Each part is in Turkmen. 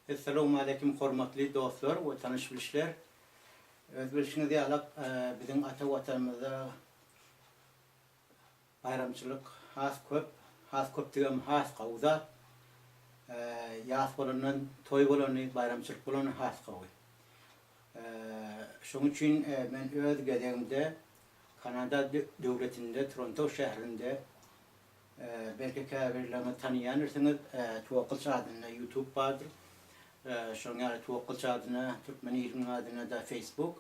Essalawmaleýkim hormatly dostlar we tanyş bilişler. Öz bilşiňiz ýalak biziň ata watanymyzda baýramçylyk has köp, has köpdügem has gowy zat. Ýas bolandan toý bolany, baýramçylyk bolany has gowy. Şoň üçin men öz gezegimde Kanada döwletinde Toronto şäherinde Belki käbirleriňiz tanaýanyrsyňyz, Tuwakgylyç adynda YouTube bardyr. Şonuň ýaly Tuwakgylyç adyna, türkmen iliniň adyna-da Facebook.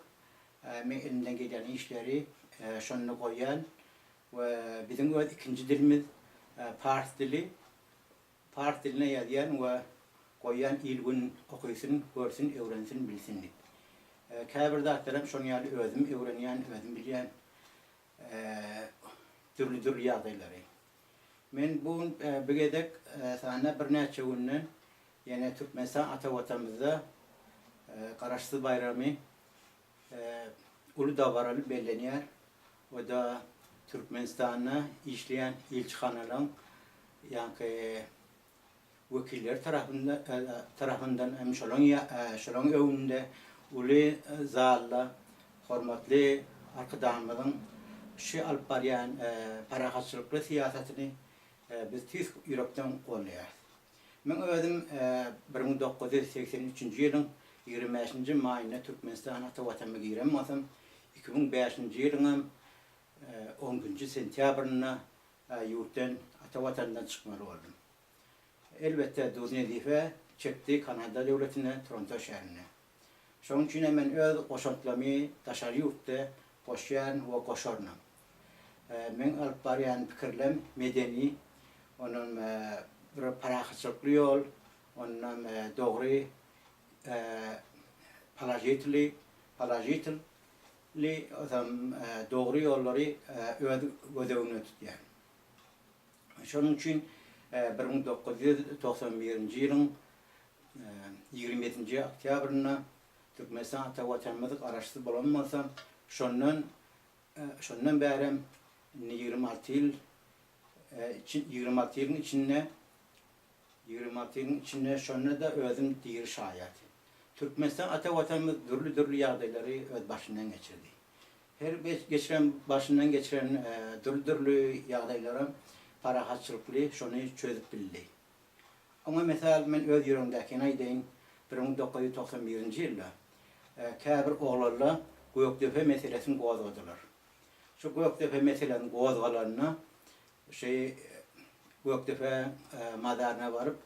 Men elimden gelýän işleri şonda goýýan we biziň öz ikinji dilimiz pars dili. Pars diline ýazýan we goýýan il-gün okysyn, görsün, öwrensin, bilsin diýip. Käbir zatlaram şonuň ýaly özüm öwrenýän, özüm bilýän. Dürli-dürli ýagdaýlary. Men bu gün bu gezek sana birnäçe günden ýene Türkmenistan ata Watanymyzda Garaşsyz baýramy uly dabaraly bellenýär. O-da Türkmenistanda işleýän ilçihanalaryň ýaňky wekilleri tarapyndan hem şolaň şolaň öňünde uly zalda hormatly Arkadagymyzyň şu alyp barýan parahatçylykly syýasatyny biz tüýs ýürekden goldaýarys. Meň özüm 1983-nji ýylyň 25-nji maýynda Türkmenistan ata Watanyma giren bolsam, 2005-nji ýylyňam on nji sentýabrynda ýurtdan, ata Watandan çykmaly boldum. Elbetde, duz-nezife çekdi Kanada döwletinde, Toronto şäherinde. Şonuň üçin hem men öz goşantlamy daşary ýurtda goşýaryn we goşarynam. Meň alyp barýan pikirlem medeni, onam bir parahatçylykly ýol, ondan dogry položitli, položitel, Li ozam dogry ýollary öz göz öňünde tutýar. Şonuň üçin 1991-nji ýylyň 27-nji oktýabrynda Türkmenistan ata Watanymyz Garaşsyz bolan bolsa, şondan şondan bärem indi 26 ýyl 26 ýylyň içinde 26 ýylyň içinde şonda-da özüm diri şaýat. Türkmenistan ata Watanymyz dürli-dürli ýagdaýlary öz başyndan geçirdi. Her geçiren başyndan geçiren dürli-dürli ýagdaýlaram parahatçylykly şony çözüp bildi. Oňa mysal men öz ýüregimdäkini aýdaýyn, 1991-nji ýylda käbir oglanlar Gökdepe meselesini gozgadylar. Şu Gökdepe meselesini gozgalanda şu Gökdepe mazaryna baryp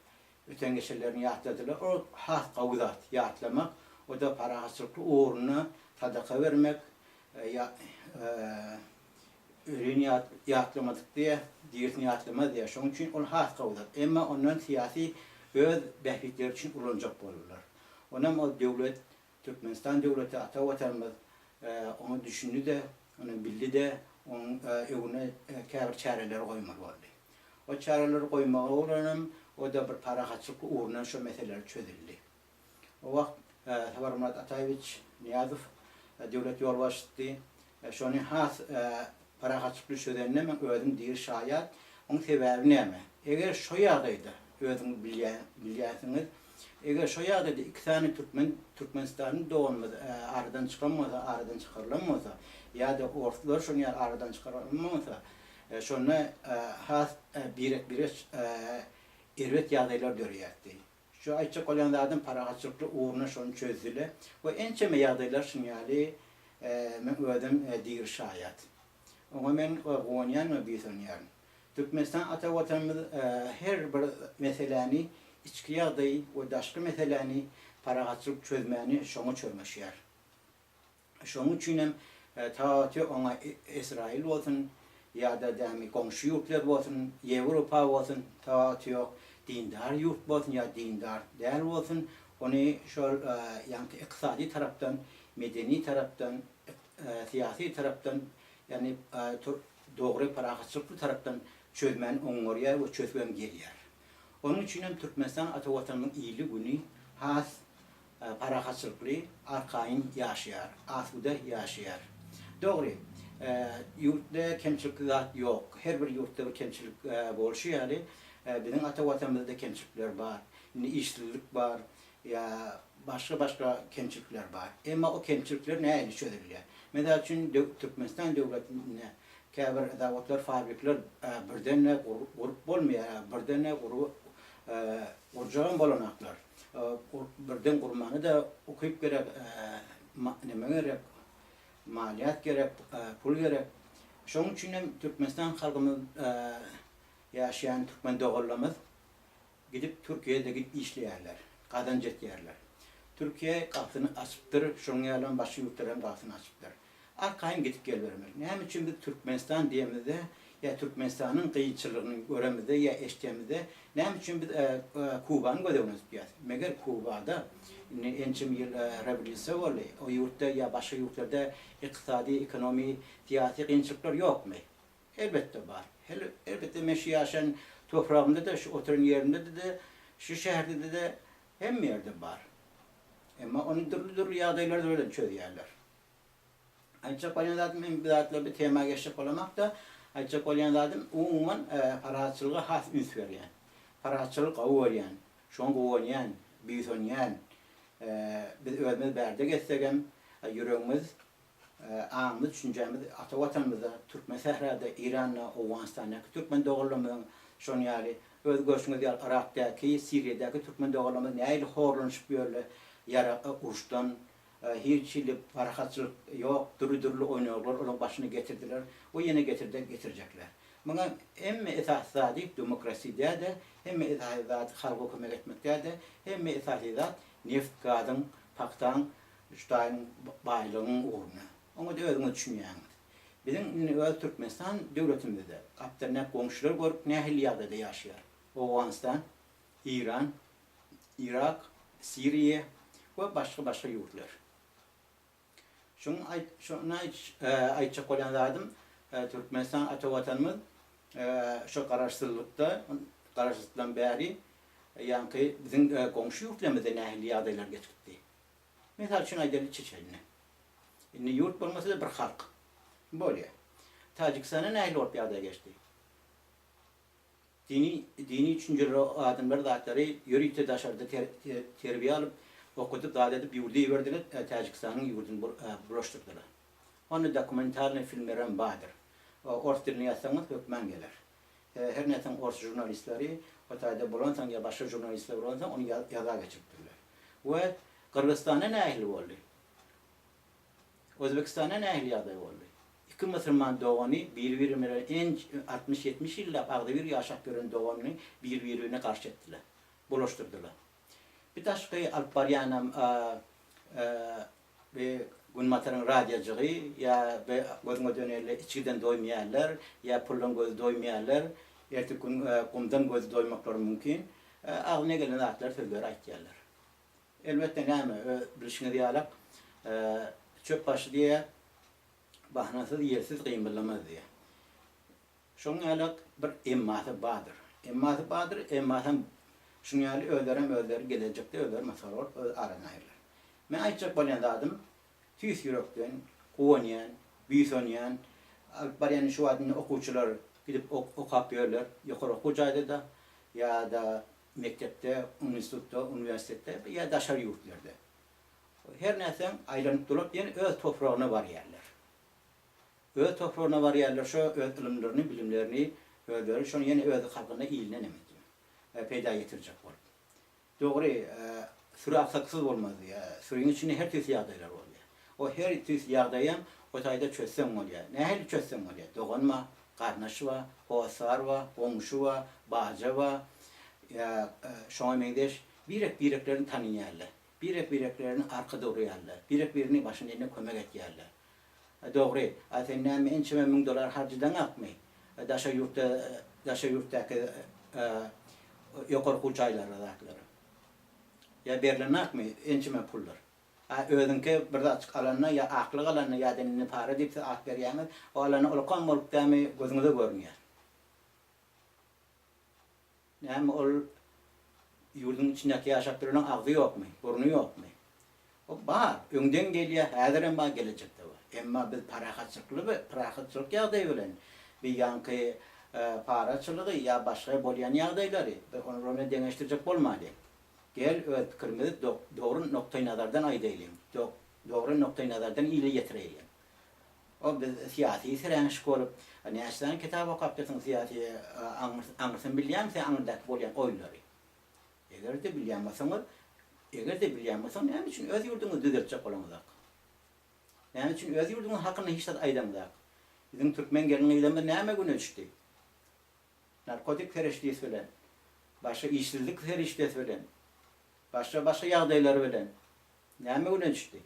Öten geçenlerini ýatladylar. Ol has gowy zat, ýatlamak. O-da parahatçylykly ugrunda sadaka bermek, ýa ölini ýatlamadyk diýýär, dirisini ýatlamaz diýýär. Şonuň üçin ol has gowy zat. Emma ondan syýasy öz bähbitleri üçin ulanjak boldular. Onam ol döwlet, Türkmenistan döwleti, ata Watanymyz oňa düşündi-de, ony bildi-de, onuň öňüne käbir çäreleri goýmaly boldy. O çäreleri goýmaga bolanam, o-da bir parahatçylykly ugrundan şo meseleler çözüldi. O wagt Saparmyrat Ataýewiç Nyýazow döwlet ýolbaşçysydy. Şony has parahatçylykly çözenine men özüm diri şaýat. Oň sebäbi näme? Eger şo ýagdaýda, özüňiz bilýänsiňiz, eger şo ýagdaýda iki sany türkmen, türkmenistanly doganymyz aradan çykan bolsa, aradan çykarylan bolsa, ýa-da orslar şony ýaly aradan çykarylan bolsa, Şonda has birek-birek erbet ýagdaýlar döreýärdi. Şu aýtjak bolýan zadym parahatçylykly ugruna şony çözdüler we ençeme ýagdaýlar şuň ýaly men özüm diri şaýat. Oňa men guwanýan we buýsanýaryn. Türkmenistan ata Watanymyz her bir meseläni içki ýagdaýy we daşky meseläni parahatçylyk çözmäni şoňa çörňeşýär. Şonuň üçinem Taty oňa Esraýyl bolsun ýa-da dämi goňşy ýurtlar bolsun, Ýewropa bolsun, taty ýok, dindar ýurt bolsun ýa dindar däl bolsun, ony şol ýaňky ykdysady tarapdan, medeni tarapdan, syýasy tarapdan, ýagny dogry parahatçylykly tarapdan çözmäni oňňarýar we çözübem gelýär. Onuň üçinem Türkmenistan ata Watanymyň ili-güni has Parahatçylykly, arkaýyn ýaşaýar, asuda ýaşaýar. Dogry, ýurtda kemçilikli zat ýok. Her bir ýurtda bir kemçilik bolşy ýaly, biziň ata Watanymyzda-da kemçilikler bar. Indi işsizlik bar, ýa başga-başga kemçilikler bar. Emma o kemçilikler nähili çözülýär? Mysal üçin, Türkmenistan döwletinde käbir zawodlar, fabrikler birden-de gurup bolmaýar, birden-de gurjagam bolanaklar. Birden gurmana-da ukyp gerek, neme gerek, maliýat gerek, pul gerek. Şonuň üçin hem Türkmenistan halkymyz, ýaşaýan türkmen doganlarymyz Gidip Türkiýede gidip işleýärler. Gazanç etýärler. Türkiýe gapysyny açypdyr, şonuň ýalam başga ýurtlar hem gapysyny açypdyr. Arkaýyn gidip gelibermeli. Näme üçin biz Türkmenistan diýemizde ýa Türkmenistanyň kynçylygyny göremizde ýa eşdemizde näme üçin biz Kubany göz öňüne tutýas? Meger Kubada indi ençeme ýyl rewolýusiýa boldy. O ýurtda ýa başga ýurtlarda ykdysady, ekonomi, syýasy kynçylyklar ýokmy? Elbetde bar. Elbetde men şu ýaşan topragymda-da, şu oturan ýerimde-de, şu şäherde-de hemme ýerde bar. Emma ony dürli-dürli ýagdaýlar bilen çözýärler. Aýtjak bolýan zadym men bu zatlar bir tema geçjek bolamakda, aýtjak bolýan zadym umuman parahatçylyga has üns berýän. Parahatçylygy gowy görýän, şoňa guwanýan, buýsanýan. Biz özümiz bärde gezsegem, ýüregimiz Aňymyz, düşünjämiz ata Watanymyzda, türkmen sährada, Iranda, Owganystandaky türkmen doganlarymyzyň şonuň ýaly, öz görşüňiz ýaly Yrakdaky, Siriýadaky türkmen doganlarymyz nähili horlanyşyp ýörler, ýara uruşdan, hiç hili parahatçylyk ýok, dürli-dürli oýnaglar olaň başyna getirdiler we ýene getirde getirjekler. Muňa hemme esasy zady demokrasi däl-de, hemme esasy zady halka kömek etmek däl-de, hemme esasy zat neft-gazyň, pagtaň Ştaýyň baýlygyň ugruna. Oňa-da özüňiz düşünýäňiz. Biziň indi öz Türkmenistan döwletimizde gapdalyndaky goňşular görüp nähili ýagdaýda ýaşaýar. Owganystan, Eýran, Yrak, Siriýa we başga-başga ýurtlar. Şuň şony aýtjak bolýan zadym Türkmenistan ata watanymyz şo garaşsyzlykda garaşsyzlykdan bäri ýaňky biziň goňşy ýurtlarymyzda nähili ýagdaýlar geçipdi. Mysal üçin aýdaly Çeçenini. Indi ýurt bolmasa-da bir halk. Bolýar. Täjigistanda nähili bolup ýagdaý geçdi? Dini dini düşünjeli adamlar zatlary ýörite daşarda terbiýe alyp, okudyp zat edip ýurda iberdiler, Täjigistanyň ýurduny bulaşdyrdylar. Onda dokumentalnyý filmlerem bardyr. Ors dilinde ýazsaňyz hökman geler. Her nätseň ors žurnalistleri o taýda bolansoň ýa başga žurnalistler bolansoň ony ýaza geçiripdirler. We Gyrgyzystanda nähili boldy? Özbekistanda nähili ýagdaý boldy? Iki musulman dogany biri-biri bilen enç 60-70 ýyllap agzybir ýaşap ýören doganyny biri-birine garşy etdiler. Bulaşdyrdylar. Bir daşky alyp barýanam Bi Günbataryň radiojygy ýa bi gözüňe dönerli içgiden doýmaýarlar, ýa puldan gözi doýmaýarlar, erteki gün gumdan gözi doýmaklary mümkin. Agzyna gelen zatlary sözleri aýtýarlar. Elbetde näme, öz bilşiňiz ýalak, çöp başy diýýär, bahanasyz, ýersiz gymyllamaz diýýär. Şoň ýalak bir emmasy bardyr. Emmasy bardyr, emmasam şuň ýaly özlerem özleri gelejekde özleri masgara bolup öz aradan aýrylar. Men aýtjak bolýan zadym tüýs ýürekden guwanýan, buýsanýan, alyp barýan şu wagt indi okuwçylar gidip okap ýörler ýokary okuw jaýda-da ýa-da mekdepde, institutda, uniwersitetde ýa daşary ýurtlarda. Her nätseň aýlanyp dolap ýene öz topragyna barýarlar. Öz topragyna barýarlar şo öz ylymlaryny bilimlerini özleri şony ýene öz halkyna iline neme etjek peýda ýetirjek bolup. Dogry süri aksaksyz bolmaz diýýär. Süriň içinde her tüýsli ýagdaýlar bolýar. O her tüýsli ýagdaýam o taýda çözseň bolýar. Nähili çözseň bolýar? Dogan bar, garyndaş bar, hossar bar, goňşy bar, baja bar ýa şoňa meňzeş birek bireklerini tanyýarlar. Birek bireklerini arka durýarlar. Birek birini başyna eline kömek etýärler. Dogry. A sen näme ençeme müň dollar harjydaňakmy? Daşary ýurtda daşary ýurtdaky ýokary okuw jaýlara zatlara. Ýa berlenakmy ençeme pullar? A özüňki bir zatjyk alanda ýa aklyk alanda ýa-da indi para diýip siz at berýäňiz, o alanda ulkan bolup dämi gözüňize görünýär. Näme ol ýurduň içindäki ýaşap ýöreniň agzy ýokmy, burny ýokmy? O bar, öňden gelýär, häzirem bar, gelejekde bar. Emma biz parahatçylykly we parahatçylyk ýagdaýy bilen bir ýaňky paraçylygy ýa başga bolýan ýagdaýlary biz olar bilen deňeşdirjek bolmalyň. Gel öz pikirimizi dogry noktaýnazardan aýdaýlyň, dogry noktaýnazardan ile ýetireýliň. O biz syýasy sireňşik bolup, näçe sany kitap okapdyrsyň syýasy aňyrsyny bilýäňmi sen aňyrdaky bolýan oýunlary? Eger-de bilýän bolsaňyz, eger-de bilýän bolsaň näme üçin öz ýurduňyzy düzeltjek bolaňyzak? Näme üçin öz ýurduňyz hakynda hiç zat aýdaňyzak? Biziň türkmen gelin-gyzlarymyz näme güne düşdi? Narkotik serişdesi bilen, başga işsizlik serişdesi bilen, başga-başga ýagdaýlar bilen näme güne düşdi?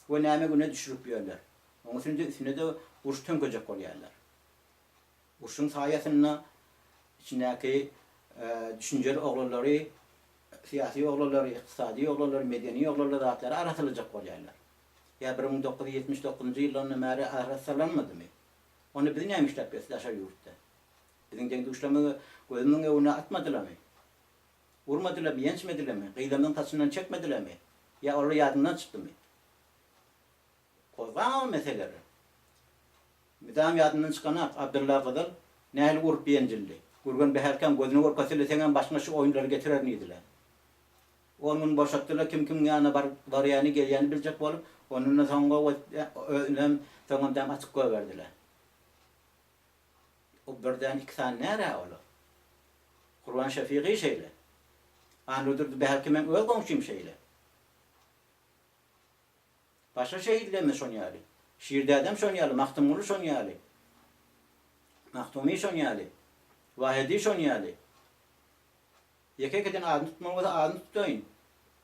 We näme güne düşürip ýörler? Oň üstünde üstüne-de uruş töňkejek bolýarlar. Urşuň saýasynda içindäki düşünjeli oglanlary, syýasy oglanlary, ykdysady oglanlary, medeni oglanlary zatlary arassalajak bolýarlar. Ýa 1979-njy ýyldan bäri arassalanmadymy? Onda biz näme işläp ýörüs daşary ýurtda? Biziň deň-duşlarymyzy gözümiziň öňüne atmadylarmy? Urmadylarmy, ýençmedilermi? Gyzlarymyzyň saçyndan çekmedilermi? Ýa olar ýadyndan çykdymy? Gozgaň o meseleleri. Mydam ýadyndan çykanak, Abdylla gyzyl nähili urup ýenjildi. Gürgen Bäherkäň gözüne görkezsele seňem başyňa şu oýunlary getirerin diýdiler. On gün boşatdylar, kim kimiň ýanyna baryp barýany gelýäni biljek bolup, ondan-da soňra özünem soňam däm açyk goýberdiler. O birden iki sany närä olar? Gurban Şefigi şeýle. Annadurdy Bäherke meň öz goňşym şeýle. Başga şehitlerimiz şon ýaly. Şir dädem şon ýaly, Magtymguly şon ýaly. Magtumy şon ýaly. Wahedi şon ýaly. Ýeke-ýekeden adyny tutmaly bolsa adyny tutaýyn.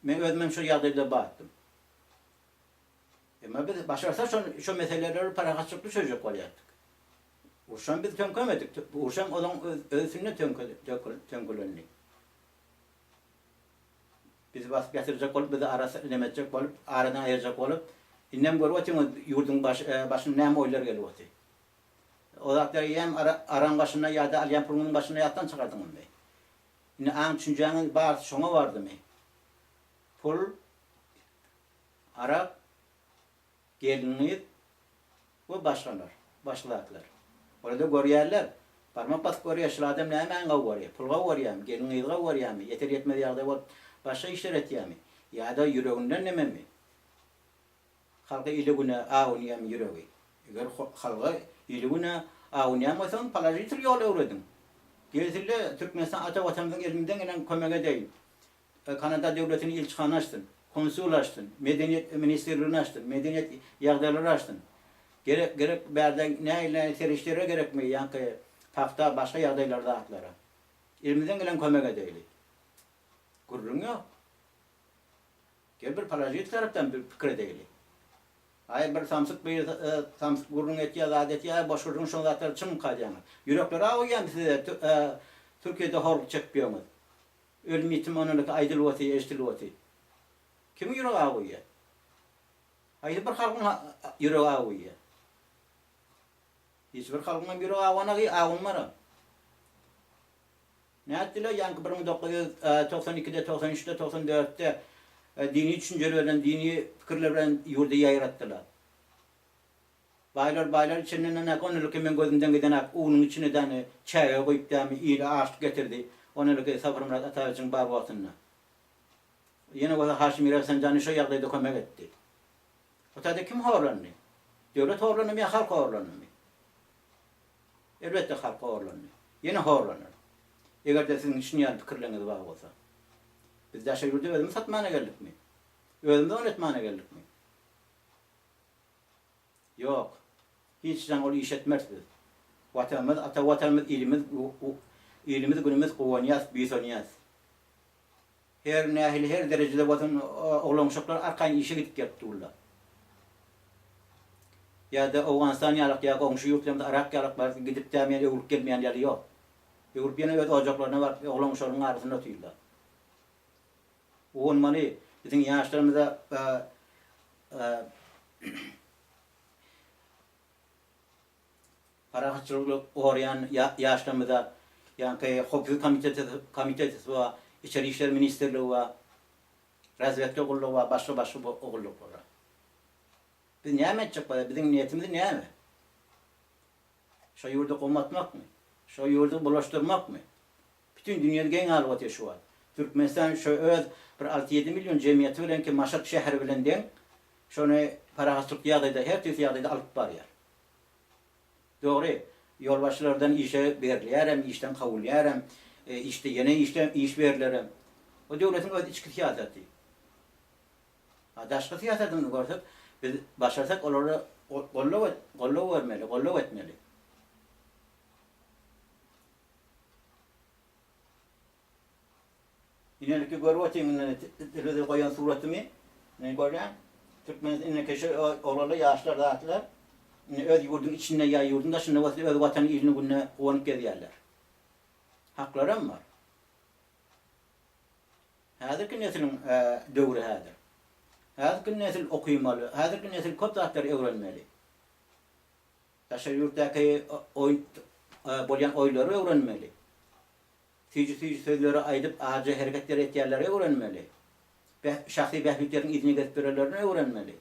Men özümem şo ýagdaýda batdym. Emma biz başarsa şo şo meseleleri parahatçylykly çözjek bolýardyk. Urşam biz töňkemedik. Urşam olaň öz üstünde töňke töňkelendi. Bizi basyp ýatyrjak bolup, bizi arasy neme etjek bolup, aradan aýyrjak bolup, indem görüp otyňyz ýurduň baş başyna näme oýlar gelip otyr. O zatlary eýýäm ara araň başynda ýa-da alýan puluňyzyň başynda ýatdan çykardyňyzmy? Indi aň düşünjäňiz barysy şoňa bardymy? Pul, arak, gelin-gyz we başgalar, başga zatlar. Olar-da görýärler. Barmak basyp görýär, şul adam nämäni gowy görýär? Pul gowy görýärmi? Gelin-gyz gowy görýärmi? Ýeter-ýetmez ýagdaý bolup, başga işler etýärmi? Ýa-da ýüreginden nememi? Halka ile-güne awunýarmy ýüregi? Eger halga ile-güne awunýan bolsaň, položitel ýol öwrediň. Gelsinle Türkmenistan ata Watanymyzyň elimizden gelen kömegi edeýin. Kanada döwletini ilçihana açsyn, konsul açsyn, medeniýet ministrligini açsyn, medeniýet ýagdaýlary açsyn. Gerek gerek bärde nähili nähili serişdeler gerekmi ýaňky pagta başga ýagdaýlar zatlara. Elimizden gelen kömek edeýli. Gürrüň ýok. Gel bir položitel tarapdan bir pikir edeýli. Aý bir samsyk bir samsyk gürrüň etýär zat etýär boş gürrüň şo zatlar çynmyka diýýäňiz. Ýürekleri awuýamy size Türkiýede horluk çekip ýöňüz. Ölüm-ýitim onalaki aýdylyp otyr, eşidilip otyr. Kimiň ýüregi awuýar? Haýsy bir halkyň ýüregi awuýar? Hiç bir halkyň hem ýüregi awanak, awunmaram. Nätdiler ýaňky 1992-de, 93-de, 94-de dini düşünjeler bilen, dini pikirler bilen ýurdy ýaýratdylar. Baýlar baýlar içinden enek oneliki meň gözümden giden ak unuň içine däni çäge guýup dämi ile açlyk getirdi oneliki Saparmyrat Ataýewiçiň bar wagtynda. Ýene bolsa Haşimi Rafsanjani şo ýagdaýda kömek etdi. O taýda kim horlandy? Döwlet horlandymy ýa halk horlandymy? Elbetde halk horlandy. Ýene horlanar. Egerde siziň şuny ýaly pikirleriňiz bar bolsa. Biz daşary ýurda özümiz satmana geldikmi? Özümiz oýnatmana geldikmi? Ýok. Hiç haçan ol iş etmeris biz. Watanymyz, ata Watanymyz, ilimiz, ilimiz, günümiz guwanýas, buýsanýas. Her nähili, her derejede bolsun oglan-uşaklar arkaýyn işe gidip gelip durlar. Ýa-da Owganystan ýalak ýa goňşy ýurtlarymyz Yrak ýalak baryp gidip dämeýän, öwrüp gelmeýän ýaly ýok. Öwrüp ýene öz ojaklaryna baryp oglan-uşagynyň arasynda otyrlar. Guwanmaly biziň ýaşlarymyza Parahatçylygy goraýan ýaşlarymyza ýaňky howpsuzlyk komiteti komitetisi bar, içeri işler ministrligi bar, razwedka gullugy bar, başga-başga gulluklar bar. Biz näme etjek bolýas? Biziň niýetimiz näme? Şo ýurdy gum atmakmy? Şo ýurdy bulaşdyrmakmy? Bütin dünýä geň galyp otyr şu wagt. Türkmenistan şo öz bir alty-ýedi million jemgyýeti bilen ki Maşat şäheri bilen deň şony parahatçylykly ýagdaýda her tüýsli ýagdaýda alyp barýar. Dogry, ýolbaşçylardan işe berilýärem, işden kowulýaram, işde ýene işde iş berilerem. O döwletiň öz içki syýasaty. A daşky syýasatyny görsek, biz başarsak olara goldaw goldaw bermeli, goldaw etmeli. Ineliki görüp otyň indi telewizor goýan suratymy. Indi görýäň. Türkmen indiki şu oglanlar ýaşlar zatlar indi öz ýurduň içinde ýa ýurduň daşynda bolsa öz watany ilini gününe guwanyp gezýärler. Haklaram bar. Häzirki nesiliň döwri häzir. Häzirki nesil okymaly, häzirki nesil köp zatlary öwrenmeli. Daşary ýurtdaky oýun bolýan oýunlary öwrenmeli. Süýji-süýji sözleri aýdyp ajy hereketler etýänleri öwrenmeli. Şahsy bähbitleriniň yzyna gezip ýörenlerini öwrenmeli.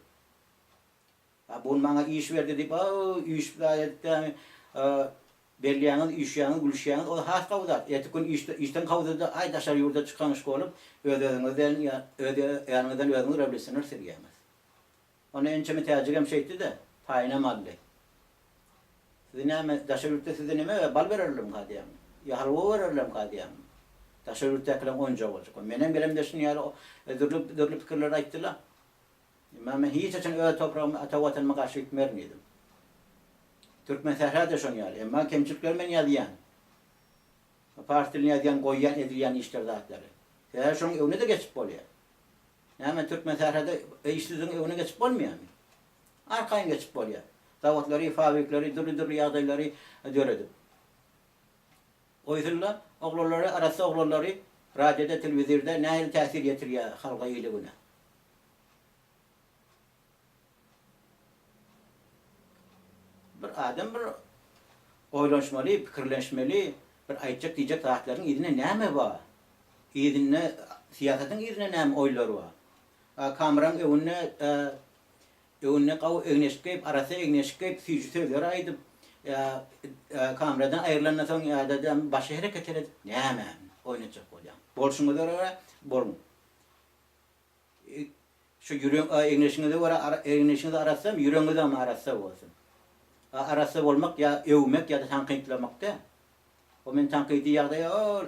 A bu maňa iş berdi diýip, a üýşüp zat edip dämi, belleýäňiz, üýşýäňiz, gülüşýäňiz, o has gowy zat. Erteki gün işde, işden kowdurda, aý daşary ýurda çykan bolup, öz-özüňizden ýa öz ýanyňyzdan özüňiz rewolýusioner sürýäňiz. Onda ençeme täjigem şeýtdi-de, paýynam aldy. Sizi näme, daşary ýurtda size neme bal bererlermika diýýäňmi? Ýa halwa bererlermika diýýäňmi? Daşary ýurtdakylaryň oýunjagy boljak. Menem gelemde şuny ýaly dürli, dürli pikirleri aýtdylar. Emma men hiç haçan öz topragyma, ata Watanyma garşy gitmerin diýdim. Türkmen sähra-da şonuň ýaly. Emma kemçilikleri men ýazýan. Pars dilinde ýazýan, goýýan, edilýän işler zatlary. Sebäbi şonuň öňüne-de geçip bolýar. Näme türkmen sährada işsizligiň öňüne geçip bolmaýarmy? Arkaýyn geçip bolýar. Zawodlary, fabrikleri, dürli-dürli ýagdaýlary döredip. Goýsunla, oglanlary, arassa oglanlary radioda, telewizirde nähili täsir ýetirýär halka, ile-güne. Bir adam bir oýlanşmaly, pikirlenşmeli, bir aýtjak diýjek zatlaryň yzynda näme bar? Yzynda syýasatyň yzynda näme oýlar bar? A kameraň öňünde öňünde gawy egin-eşik geýip, arassa egin-eşik geýip, süýji sözler aýdyp, kameradan aýrylandan soň ýa-da başga hereketler edip näme oýnatjak bolýaň? Bolşuňyza görä boluň. Şu ýürek egin-eşigiňize görä egin-eşigiňiz arassamy, ýüregiňizem arassa bolsun. Arassa bolmak ýa öwmek ýa-da tankytlamak däl. O men tankydy ýagdaýa ol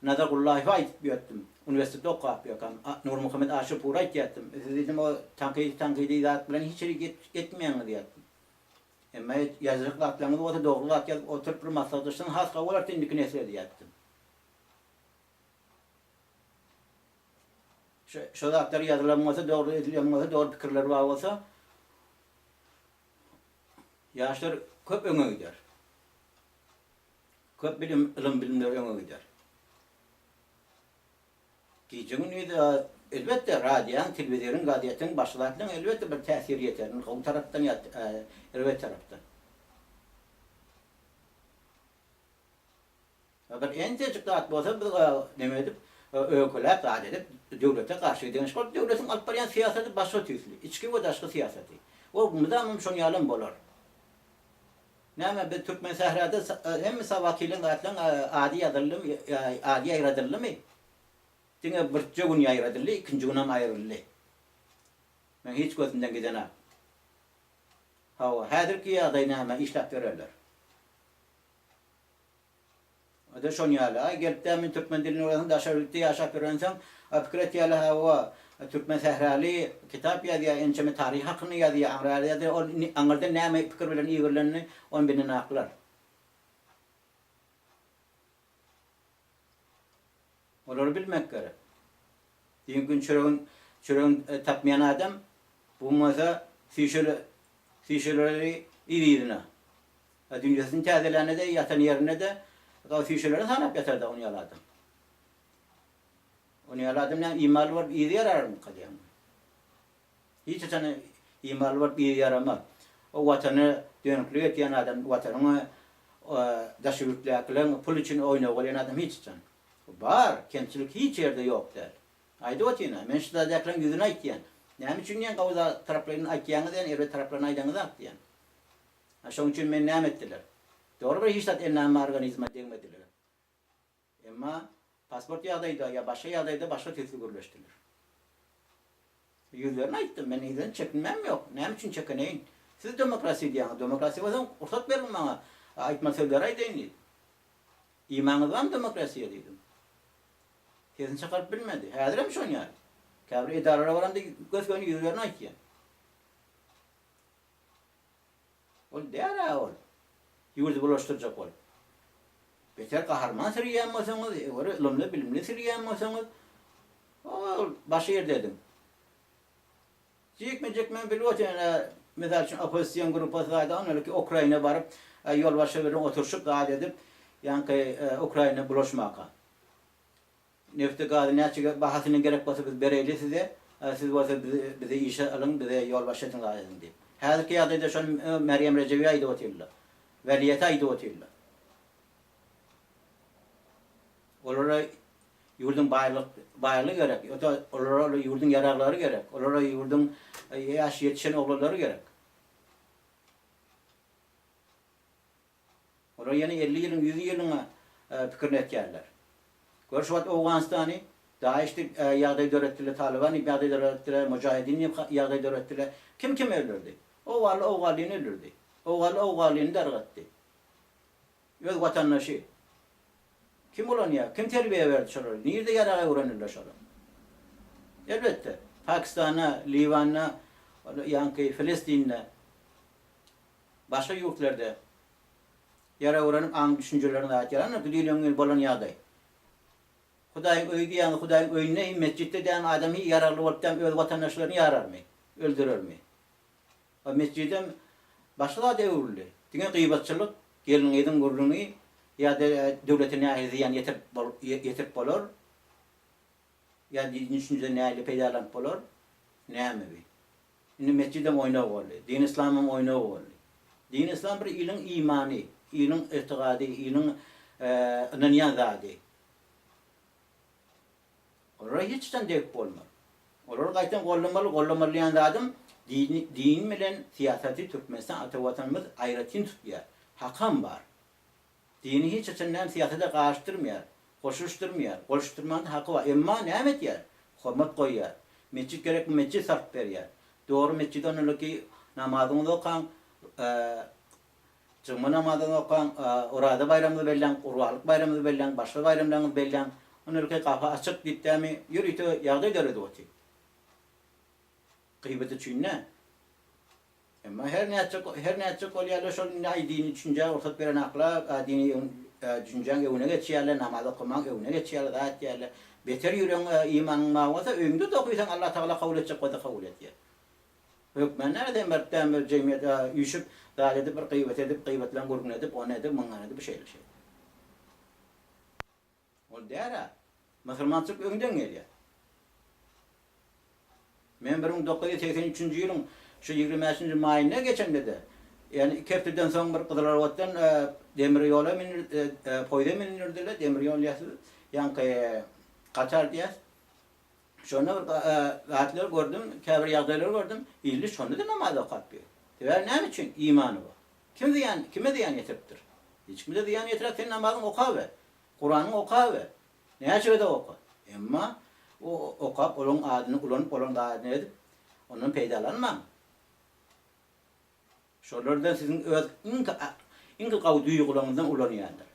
Nazar Gullaýewe aýdyp ýörtdim. Uniwersitetde okap ýörkäm Nurmuhammet Aşyrpura aýtýartdym. Siz diýdim o tankydy tankydy zat bilen hiç ýere ýetmeýäňiz diýýärdim. Emma ýazjak zatlaryňyz bolsa dogry zat ýazyp oturyp bir maslahatlaşsaň has gowy bolardy indiki nesle diýýärdim. Şo zatlar ýazylan bolsa, dogry edilen bolsa, dogry pikirler bar bolsa, ýaşlar köp öňe gider. Köp bilim, ylym-bilimler öňe gider. Gije-gündiz elbetde radiýaň, telewizoryň, gazetiň, başga zatlaryň elbetde bir täsiri ýeter, gowy tarapdan ýa erbet tarapdan. Bir entejik zat bolsa biz neme edip, öýkeläp zat edip döwlete garşy giden iş bolup döwletiň alyp barýan syýasaty başga tüýsli, içki we daşky syýasaty. O mydamam şon ýalam bolar. Näme biz türkmen sährada hemme sawakylyň zatlaň ady ýazyldymy, ady ýaýradyldymy? Diňe birje gün ýaýradyldy, ikinji günem aýryldy. Men hiç gözümden gidenak. Hawa, häzirki ýagdaý näme işläp ýörerler. O-da şon ýaly. Aý, gelip-dä men türkmen dilini öwrenseň, daşary ýurtda ýaşap ýörensoň, a pikir etýärler, hawa, türkmen sähraly kitap ýazýar, ençeme taryh hakynda ýazýar, aňry ýazýar, ol indi aňyrdan näme pikir bilen iberilenini ony bilenaklar. Olary bilmek gerek. Düýnki gün çöregin çöregini tapmaýan adam, bu gün bolsa süýşeli süýşeleri yz-yzyna. Dünýesini täzelände-de, ýatan ýerinde-de süýşeleri sanap ýatar-da ony ýaly adam. Ony ýaly adam näme imanly bolup yzy ýararmyka diýýän. Hiç haçan imanly bolup yzy ýaramaz. O watana dönüklik etýän adam, watanyňa daşary ýurtdakylaryň pul üçin oýnagy bolýan adam hiç haçan. Bar, kemçilik hiç ýerde ýok däl. Aýdyp otyryn-a, men şu zadakylaryň ýüzüne aýtýan. Näme üçin diýýän gowy taraplaryny aýtýaňyz diýýän, erbet taraplaryny aýdaňyzak diýýän. A şoň üçin meni näme etdiler? Dogry bir hiç zat endamyma organizme degmediler. Emma. Pasport ýagdaýda ýa başga ýagdaýda başga tüýsli gürleşdiler. Ýüzlerine aýtdym, men ýüzden çekinmäm ýok. Näme üçin çekineýin? Siz demokrasiýa diýýäňiz, demokrasiýa bolsa rugsat beriň maňa, aýtmaly sözleri aýdaýyn diýdim. Imanyňyz barmy demokrasiýa diýdim. Sesini çykaryp bilmedi. Häzirem şon ýaly. Käbir edaralara baramda gös-göni ýüzlerine aýtýan. Ol däl-ä ol. Ýurdy bulaşdyrjak bolup. Beter gaharman sürýän bolsaňyz, eger ylymly-bilimli sürýän bolsaňyz, ol başga ýerde ediň. Jikme-jik men bilip otyryn, ine, mysal üçin, oppozision gruppasy zady onaliki Ukraina baryp, ýolbaşçy bilen oturyşyp zat edip, ýaňky Ukraina bulaşmaka. Nefti gazy näçe bahasyna gerek bolsa biz bereýli size, siz bolsa bizi işe alyň, bize ýolbaşçy ediň zat ediň diýip. Häzirki ýagdaýda şony Merýem Rejebi aýdyp otyrlar. Weliýete aýdyp otyrlar. Olara ýurduň baýlyk baýlygy gerek, olara ýurduň ýaraglary gerek, olara ýurduň ýaş ýetişen oglanlary gerek. Olar ýene 50 ýylyň, 100 ýylyň pikirini etýärler. Gör şu wagt Owganystany, DAEŞ diýip ýagdaý döretdiler, Talyban diýip ýagdaý döretdiler, Mujahedin diýip ýagdaý döretdiler. Kim kimi öldürdi? Owganly owganlyny öldürdi. Owganly owganlyny dargatdy. Öz watandaşy. Kim ulanýar? Kim terbiýe berdi şolary? Nirde ýarag öwrenildi şolar? Elbetde, Pakistanda, Liwanda, ýaňky Filistinde, başga ýurtlarda ýarag öwrenip aň-düşünjelerini zat ýalan düýn öňňin bolan ýagdaý. Hudaýyň öýi diýýäňiz, Hudaýyň öýünde hem metjitde dämi adam hi ýaragly bolup dämi öz watandaşlaryny ýararmy, öldürermi? A metjidem başga zada öwrüldi. Diňe gyýbatçylyk, gelin-gyzyň gürrüňi ýa-da döwlete nähili zyýan ýetirip ýetirip bolar, ýa dini düşünjeden nähili peýdalanyp bolar, näme bi? Indi metjidem oýnag boldy, dini yslamam oýnag boldy. Dini yslam bir iliň imany, iliň ygtygady, iliň ynanýan zady. Olara hiç haçan degip bolmaz. Olary gaýtam goldamaly, goldamaly diýen zadym dini, din bilen syýasaty Türkmenistan ata watanymyz aýratyn tutýar. Hakam bar. Dini hiç haçan näme syýasata garyşdyrmaýar, goşulyşdyrmaýar, goşulyşdyrmanda haky bar. Emma näme etýär? Hormat goýýar. Metjit gerekmi metjit salyp berýär. Dogry metjide onalaki namazyňyzy okaň, Juma namazyny okaň, Oraza baýramyňyzy belläň, Gurbanlyk baýramyňyzy belläň, başga baýramlaryňyzy belläň. Onalaki gapy açyk diýip dämi ýörite ýagdaý döredip otyr. Gybat üçin däl. Emma her nätjek her nätjek bolýarlar şol indi aý dini düşünjä rugsat berenaklar dini düşünjäň öňüne geçýärler namaz okamaň öňüne geçýärler zat etýärler. Beter ýüregiň imanyň bar bolsa öýüňde-de okysaň Allah Tagala kabul etjek bolsa kabul etýär. Hökmän näme sen bir däm bir jemgyýet üýşüp zat edip bir gybat edip gybatlaň gürrüňini edip ony edip muňňany edip şeýle şeýle. Ol däl-ä. Musulmançylyk öňden gelýär. Men 1983-nji ýylyň şu 25-nji maýynda geçende-de, ýagny iki hepdeden soň bir Gyzylarbatdan demir ýola mündir, poýza mündürdiler, demir ýol diýýäs, ýaňky gatar diýýäs. Şonda bir zatlar gördüm, käbir ýagdaýlary gördüm, illi şonda-da namaz okap ýör. Sebäbi näme üçin? Imany bar. Kim zyýan, kime zyýan ýetiripdir? Hiç kime-de zyýan ýetirek, sen namazyňy okaber. Kuranyňy okaber. Näçe gezek oka. Emma o okap, olaryň adyny ulanyp, olaryň zadyny edip, ondan peýdalanmaň. Şolar-da siziň öz iň iň gawy duýgularyňyzdan ulanýarlar.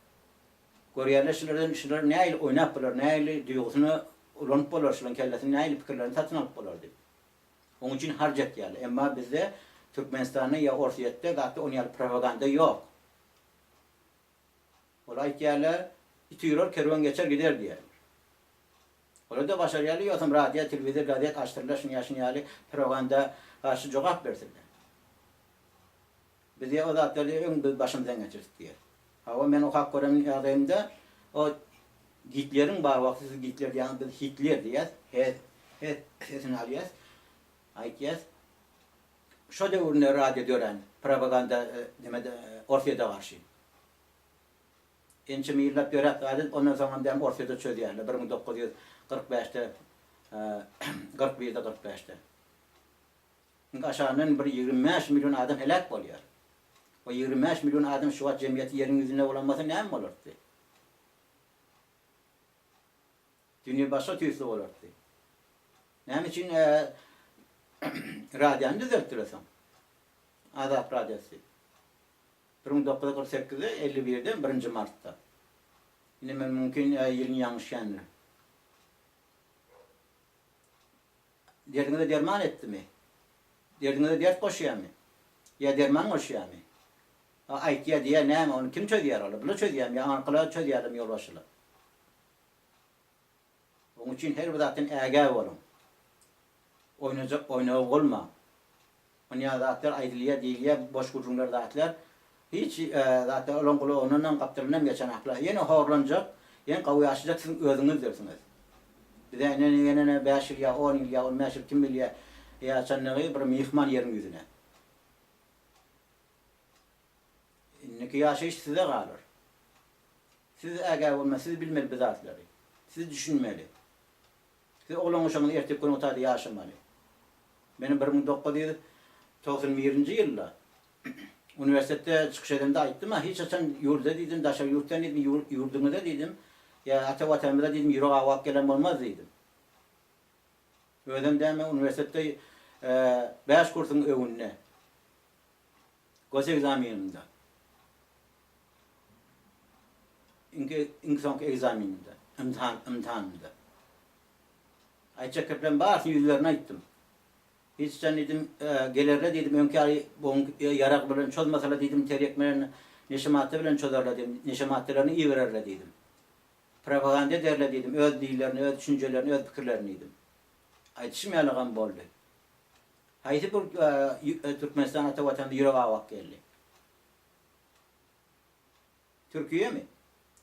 Görýärler şulardan şular nähili oýnap bolar, nähili duýgusyny ulanyp bolar, şularyň kellesini nähili pikirlerini satyn alyp bolar diýip. Onuň üçin harç etýärler. Emma bizde Türkmenistanda ýa Orsýetde zatda onuň ýaly propaganda ýok. Olar aýtýarlar, It üýrer, kerwen geçer gider diýýärler. Olar-da başarýarlar, ýogsam radio, telewizor, gazet açdyrlar, şuny ýa şuny ýaly propaganda garşy jogap bersinler. Biz ýa o zatlary öň biz başymyzdan geçirdik diýýär. Hawa, men okap gören ýagdaýymda o Gitleriň bar wagty siz Gitler diýýäňiz, biz Hitler diýýäs, he, he sesini alýas, aýtýas. Şo döwründe radio dörän propaganda neme Orsýete garşy. Ençeme ýyllap döräp galyp, ondan soňam däm Orsýete çözýärler, 1945-de, 41-de, 45-de. Indi aşagyndan bir 25 million adam heläk bolýar. O 25 million adam şu wagt jemgyýeti ýeriň ýüzünde bolan bolsa näme bolardy? Dünýe başga tüýsli bolardy. Näme üçin radiony düzeltdiler soň? Azat radiosy. 1948-de, 51-de, birinji martda. Indi men mümkin ýylyny ýalňyşýandyr. Derdiňize derman etdimi? Derdiňize dert goşýarmy? Ýa derman goşýarmy? A aýtýar diýýär näme ony kim çözýär oly? Bular çözýärmi ýa aňyrkylar çözýärlermi ýolbaşçylar? Oň üçin her bir zatdan ägä boluň. Oýnajak oýnagy bolmaň. Onýa zatlar aýdylýar diýilýär boş gürrüňler zatlar. Hiç zatlar olaň gulagyndanam gapdalyndan geçenaklar. Ýene horlanjak, ýene gowy ýaşajak siziň özüňizdirsiňiz. Bize ine ýene bäş ýyl ýa on ýyl ýa on bäş ýyl kim bilýär ýaşanlygy bir myhman ýeriň ýüzüne. Indiki ýaşaýyş size galar. Siz ägä bolmaly, siz bilmeli bu zatlary. Siz düşünmeli. Siz oglan-uşagyňyz erteki gün otada ýaşamaly. Meniň 1991-nji ýylda uniwersitetde çykyş edemde aýtdym-a, hiç haçan ýurda diýdim, daşary ýurtdan diýdim, ýurduňyza diýdim, ýa ata Watanymyza diýdim, ýürek awap gelen bolmaz diýdim. Özem däme uniwersitetde bäş kursuň öňünde. Gosegzaminimde. Iňki iň soňky egzaminimde, imtihan imtihanymda. Aýtjak gepleriň barysyny ýüzlerine aýtdym. Hiç haçan diýdim, gelerler diýdim, öňki ýaly boň ýarag bilen çozmasalar diýdim, terýek bilen, neşe madda bilen çozarlar diýdim, neşe maddalaryny ibererler diýdim. Propaganda ederler diýdim, öz dillerini, öz düşünjelerini, öz pikirlerini diýdim. Aýdyşym ýalygam boldy. Haýsy bir Türkmenistan ata watanymyza ýürek awap geldi? Türkiýemi?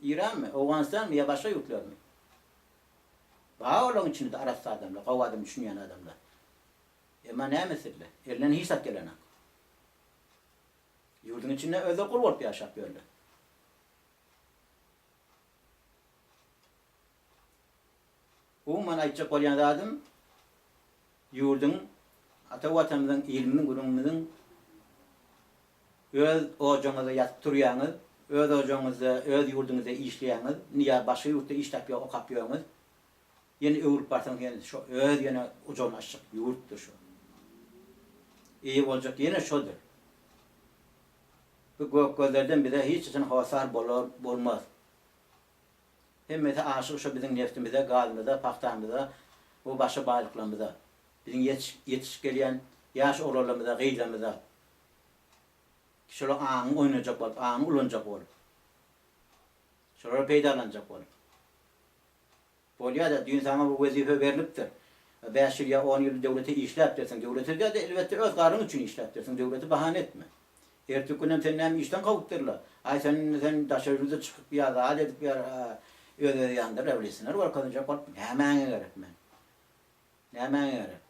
Iranmy? Owganystanmy ýa başga ýurtlarmy? Bar olaryň içinde-de arassa adamlar, gowy adam düşünýän adamlar. Emma näme etsinler? Elinden hiç zat gelenok. Ýurduň içinde özleri gul bolup ýaşap ýörler. Umuman aýtjak bolýan zadym, ýurduň, ata Watanymyzyň, ilimiziň, günümiziň öz ojagyňyzda ýatyp turýaňyz, öz ojagyňyzda, öz ýurduňyzda işleýäňiz, indi ýa başga ýurtda iş tapýa okap ýörüňiz, ýene öwrüp barsaňyz ýene şo öz ýene ojagyny açjak ýurtdur şo. Eýe boljak ýene şodur. Bu gök gözlerden bize hiç haçan hossar bolar bolmaz. Hemmesi aşyk şo biziň neftimize, gazymyza, pagtamyza we başga baýlyklarymyza. Biziň ýetişip gelýän ýaş oglanlarymyza, gyzlarymyza. Şolar aňyny oýnajak bolup, aňyny ulanjak bolup. Şolary peýdalanjak bolup. Bolýa-da, düýn saňa bir wezipe berlipdir. Bäş ýyl ýa on ýyl döwlete işläpdirsiň. Döwlete däl-de, elbetde, öz garnyň üçin işläpdirsiň. Döwleti bahana etme. Erteki günem seni näme işden kowupdyrlar. Aý, sen, sen daşary ýurda çykyp ýa zat edip ýa öz-öz ýanynda rewolýusioner görkezjek bolup, nämäňe gerek men? Nämäňe gerek?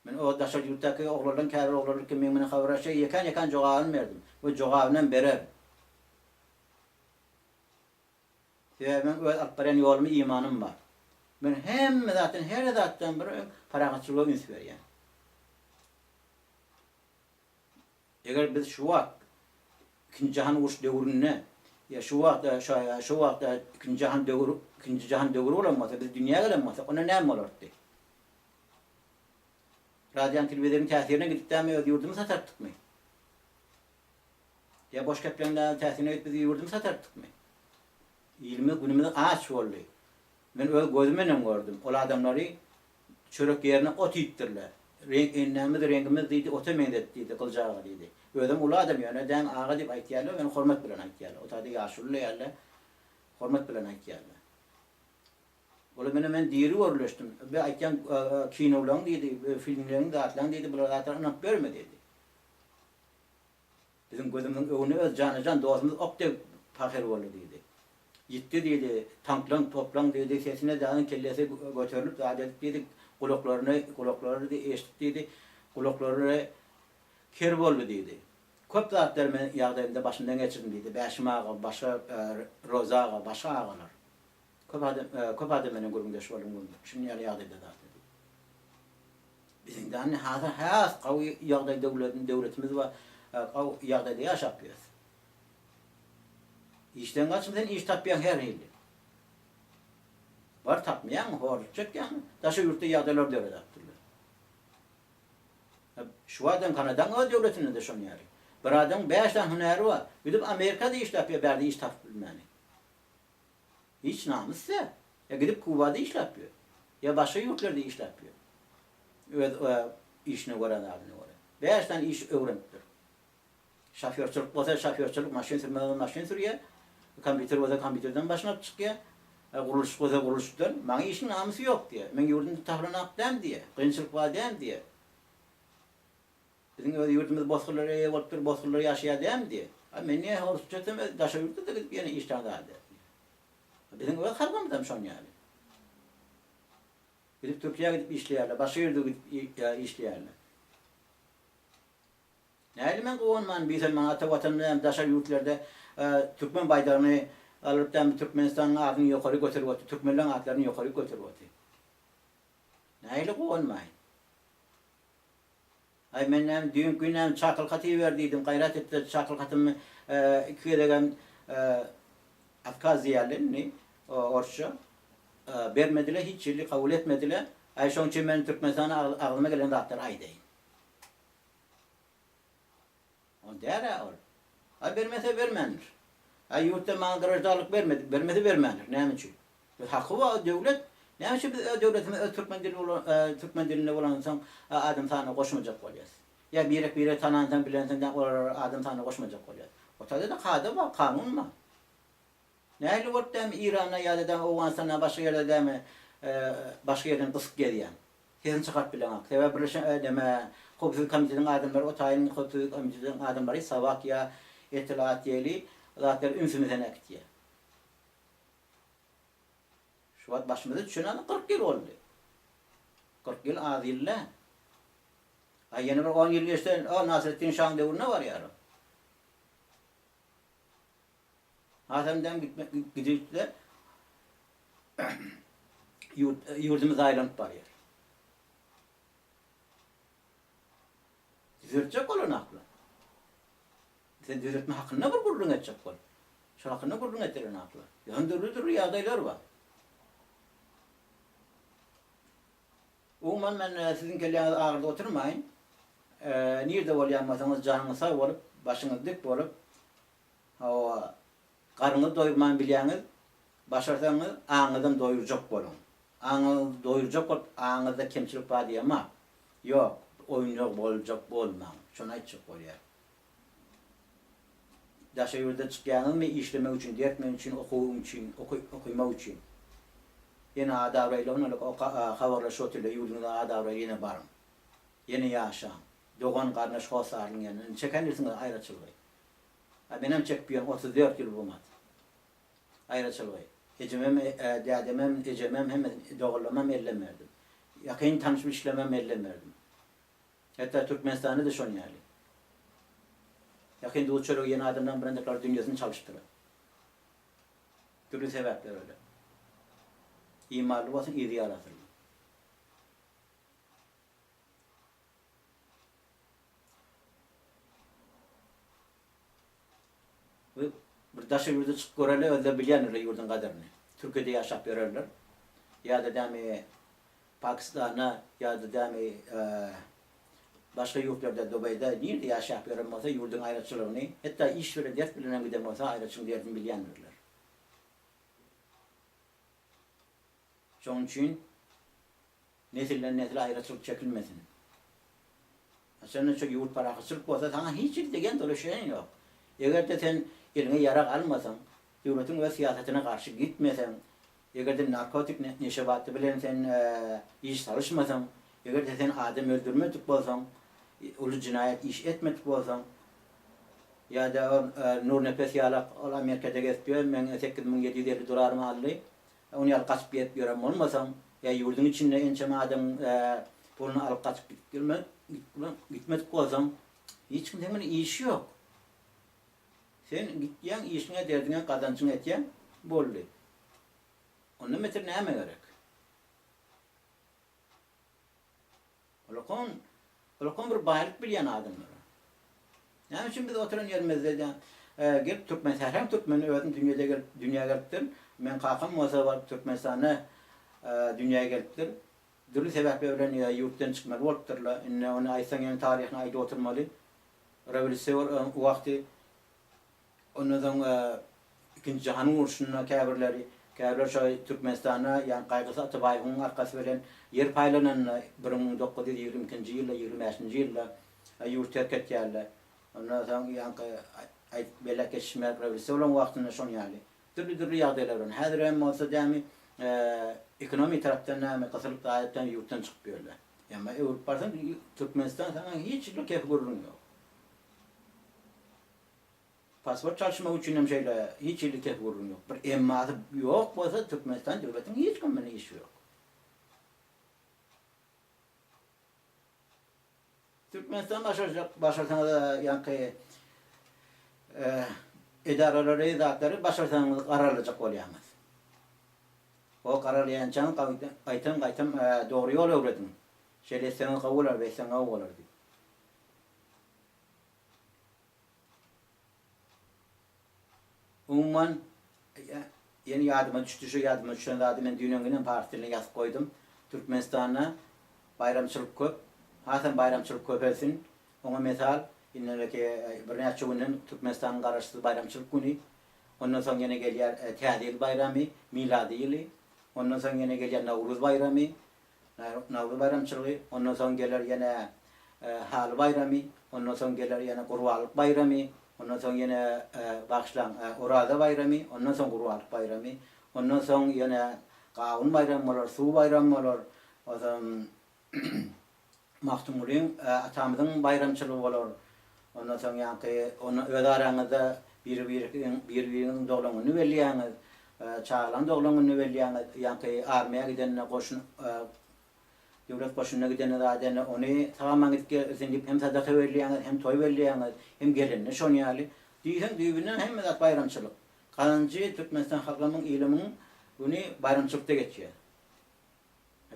Men o daşary ýurtdaky oglanlaryň käbir oglanlar kim meň bilen habarlaşýar, ýekän-ýekän jogabyny berdim we jogabynam bererin. Sebäbi meň öz alyp barýan ýoluma imanym bar. Men hemme zatdan, her zatdan bir öň parahatçylyga üns berýän. Eger biz şu wagt Ikinji jahan uruş döwründe ýa şu wagt şu wagt Ikinji jahan döwri Ikinji jahan döwri bolan bolsa, biz dünýä gelen bolsak, onda näme bolardy? Radionyň, telewizoryň täsirine gidip dämi öz ýurdumy satartdykmy? Ýa boş gepleriň dämi täsirine gidip biz ýurdumy satartdykmy? Ilimiz, günümiz aç boldy. Men öz gözüm bilen gördüm. Ol adamlary çörek ýerine ot iýipdirler. Reňk endämiz, reňkimiz diýdi, ota meňzedi diýdi, Gylyç aga diýdi. Özem uly adam ýöne däň aga diýip aýtýarlar, ýöne hormat bilen aýtýarlar. O taýda ýaşuly diýýärler, hormat bilen aýtýarlar. Olar menen men diri görleşdim. Bi aýtýan kinolaň diýdi, filmleň zatlaň diýdi, bular zatlara ynanyp berme diýdi. Biziň gözümiziň öňünde öz jana-jan dostumyz ok degip pahyr boldy diýdi. Ýitdi diýdi, tanklaň, toplaň diýdi, sesine dagyň kellesi göterilip zat edip diýdi, gulaklaryny, gulaklary diýdi, eşidip diýdi, gulaklary ker boldy diýdi. Köp zatlary men ýagdaýymda başymdan geçirdim diýdi, Bäşim aga, başga Rozy aga, başga agalar. Köp adam, köp adam menen gürrüňdeş boldum, şunuň ýaly ýagdaýda zat edip. Biziň däni hazir has gawy ýagdaý döwletimiz döwletimiz bar gawy ýagdaýda ýaşap ýös. Işden gaçyp sen iş tapýaň her hili. Bar tapmaýaňmy, horluk çekýäňmi? Daşary ýurtda ýagdaýlar döredäpdirler. Şu wagtam Kanadaň öz döwletinde-de şon ýaly. Bir adamyň bäş sany hünäri bar. Gidip Amerikada işläp ýör bärde iş tapyp bilmäni. Hiç namys däl. Ýa gidip Kubada işläp ýör. Ýa başga ýurtlarda işläp ýör. Öz işine görä zadyna görä. Bäş sany iş öwrenipdir. Şofýorçylyk bolsa şofýorçylyk, maşyn sürmek bolsa maşyn sürýär. Kompýuter bolsa kompýuterden başyny alyp çykýar. Gurluşyk bolsa gurluşykdan. Maňa işiň namysy ýok diýýär. Meň ýurdumda tapylan däl diýýär. Kynçylyk bar däl diýýär. Biziň öz ýurdumyz bosgunlara eýe bolupdyr, bosgunlar ýaşaýar dälmi diýýär. A men näme orsça etsem öz daşary ýurtda-da gidip ýene işdäm zat diýýär. Biziň öz halkymyzam şon ýaly. Gidip Türkiýä gidip işleýärler, başga ýerde gidip işleýärler. Nähili men guwanman diýsem maňa ata watanymda hem daşary ýurtlarda türkmen baýdagyny galdyryp dämi Türkmenistanyň adyny ýokary göterip otyr, türkmenleň atlaryny ýokary göterip otyr. Nähili guwanmaýyn. Aý men näme düýnki gün näme çakylyk haty iber diýdim, gaýrat etde çakylyk hatymy iki gezegem otkaz diýýärler indi orsça. Bermediler hiç hili kabul etmediler. Aý şoň üçin men Türkmenistana agzyma gelen zatlary aýdaýyn. Ol däl-ä ol. Aý bermese bermändir. Aý ýurtda maňa graždanlyk bermedi, bermese bermändir. Näme üçin? Biz haky bar döwlet. Näme üçin biz öz döwletimiz öz türkmen dili bolan türkmen dilinde bolansoň adam sanyna goşmajak bolýas. Ýa birek biregi tanansoň bilensoň däl olary adam sanyna goşmajak bolýas. O taýda-da kada bar, kanun bar. Nähili bolup dämi Iranda ýa-da dämi Owganystanda başga ýerde dämi başga ýerden gysyp gezýäň. Sesini çykaryp bileňok. Sebäbi birleşen neme howpsuzlyk komitetiniň adamlary o taýyn howpsuzlyk komitetiniň adamlary Sawak ýa Etilaat diýeli zatlar ünsüni sen äkitýär. Şu wagt başymyza düşen adam 40 ýyl boldy. 40 ýyl az ýyl däl. A ýene bir 10 ýyl geçse o Nasreddin şaň döwrüne barýar o. Hasam dem gidipde ýurdumyz aýlanyp barýar. Düzeltjek bolan akla. Sen düzeltme hakynda bir gürrüň etjek bol. Şol hakynda gürrüň etdiren akla. Ýöne dürli-dürli ýagdaýlar bar. Umuman men siziň kelläňizi agyrdyp oturmaýyn. Nirde bolýan bolsaňyz janyňyz sag bolup, başyňyz dik bolup, hawa, garnyňyzy doýurman bilýäňiz, başarsaňyz aňyňyzam doýurjak boluň. Aňyňyzy doýurjak bolup aňyňyzda kemçilik bar diýemok. Ýok, oýunjak boljak bolmaň. Şony aýtjak bolýar. Daşary ýurda çykýaňyzmy işlemek üçin, dert üçin, okuwyň üçin, okymak üçin. Ýene ad-abraýly onalyk oka habarlaşyp otyrlar ýurduňyza ad-abraýly ýene baryň. Ýene ýaşaň. Dogan garyndaş hossarlyň ýanynda. Indi çekendirsiňiz aýraçylygy. A menem çekip ýörün 34 ýyl bumat. Aýraçylygy. Ejemem, dädemem, ejemem hemmesini doganlarymam elden berdim. Ýakyn tanyş bilişlerimem elden berdim. Hatda Türkmenistanda-da şon ýaly. Ýakyn duz-çöregi iýen adamlaryň birinjikleri dünýesini çalyşdylar. Dürli sebäplere görä. Imanly bolsun, yzy ýaly asylly. Bu bir daşary ýurda çykyp görerler, özleri bilýändirler ýurduň gadyryny. Türkiýede ýaşap ýörerler. Ýa-da dämi Pakistanda ýa-da dämi başga ýurtlarda, Dubaýda nirde ýaşap ýören bolsa ýurduň aýraçylygyny, hatda iş bilen, dert bilen hem giden bolsa aýraçylygyň derdini bilýändirler. Şonuň üçin Nesilden nesle aýraçylyk çekilmesin. Haçanda şu ýurt parahatçylyk bolsa saňa hiç hili degen dolaşan ýok. Egerde sen eliňe ýarag almasaň, döwletiň öz syýasatyna garşy gitmeseň, egerde narkotik neşebatdy bilen sen iş salyşmasaň, egerde sen adam öldürmedik bolsaň, uly jenaýat iş etmedik bolsaň, ýa-da ol Nurnepes ýalak ol Amerikada gezip ýör, meň 8750 dolarymy aldy, Ony ýaly gaçyp gezip ýören bolmasaň, ýa ýurduň içinde ençeme adamyň puluny alyp gaçyp gidip gitmedik bolsaň, hiç kim seň bilen işi ýok. Sen gitýäň, işiňe, derdiňe, gazanjyňy etýäň, boldy. Ondan beter näme gerek? Ulkan, ulkan bir baýlyk bilýän adamlar. Näme üçin biz oturan ýerimizde de gelip türkmen sähräň türkmeni özüm dünýede gelip dünýä gelipdir. Men kakam bolsa baryp Türkmenistanda. dünýä gelipdir. Dürli sebäpler bilen ýurtdan çykmaly bolupdyrlar. Indi ony aýtsaň ýene taryhyny aýdyp oturmaly. Rewolýusiýa wagty ondan soň Ikinji jahan urşunda käbirleri, käbirleri şo Türkmenistanda ýa Gaýgysyz Atabaýewiň arkasy bilen ýer paýlananda 1922-nji ýylda, 25-nji ýylda ýurt terk etýärler. Ondan soň ýaňky aýdyp belläp geçişim ýaly rewolýusiýa bolan wagtynda şoň ýaly. Dürli-dürli ýagdaýlar bilen. Häzir hem bolsa dämi ekonomik tarapdan näme gysylyp gaýypdan ýurtdan çykyp ýörler. Emma öwrüp barsaň Türkmenistan saňa hiç hili kepil gürrüň ýok. Pasport çalyşmak üçin hem şeýle hiç hili kepil gürrüň ýok. Bir emmasy ýok bolsa Türkmenistan döwletiň hiç kim bilen işi ýok. Türkmenistan başarjak başarsaňyz ýaňky edaralary zatlary başarsaňyz garalajak bolýaňyz. O garalaýançaňyz gaýtam gaýtam dogry ýol öwrediň. Şeýle etseňiz gowy bolar, beýtseň gowy bolar diýip. Umuman, ýene ýadyma düşdi, şu ýadyma düşen zady men düýn-öňňinem pars diline ýazyp goýdum. Türkmenistanda baýramçylyk köp, hasam baýramçylyk köpelsin. Oňa mysal, indiki birnäçe günden Türkmenistanyň Garaşsyz baýramçylyk güni, ondan soň ýene gelýär Täze ýyl baýramy, Milady ýyly, ondan soň ýene gelýär Nowruz baýramy, Nowruz baýramçylygy, ondan soň geler ýene Haly baýramy, ondan soň geler ýene Gurbanlyk baýramy, ondan soň ýene, bagyşlaň, Oraza baýramy, ondan soň Gurbanlyk baýramy, ondan soň ýene Gawun baýramy bolar, Suw baýramy bolar, onsoň Magtymgulyň atamyzyň baýramçylygy bolar. Ondan soň ýaňky ony öz araňyzda biri-biriň biri-biriňiziň doglan gününi belleýäňiz. Çagalaň doglan gününi belleýäňiz. Ýaňky armiýa gidende goşun döwlet goşunyna gidende zat edende ony sag-aman gidip gelsin diýip hem sadaka belleýäňiz, hem toý belleýäňiz, hem gelende şon ýaly. Diýseň düýbünden hemme zat baýramçylyk. Gazanjy Türkmenistan halkymyň ilimiň güni baýramçylykda geçýär.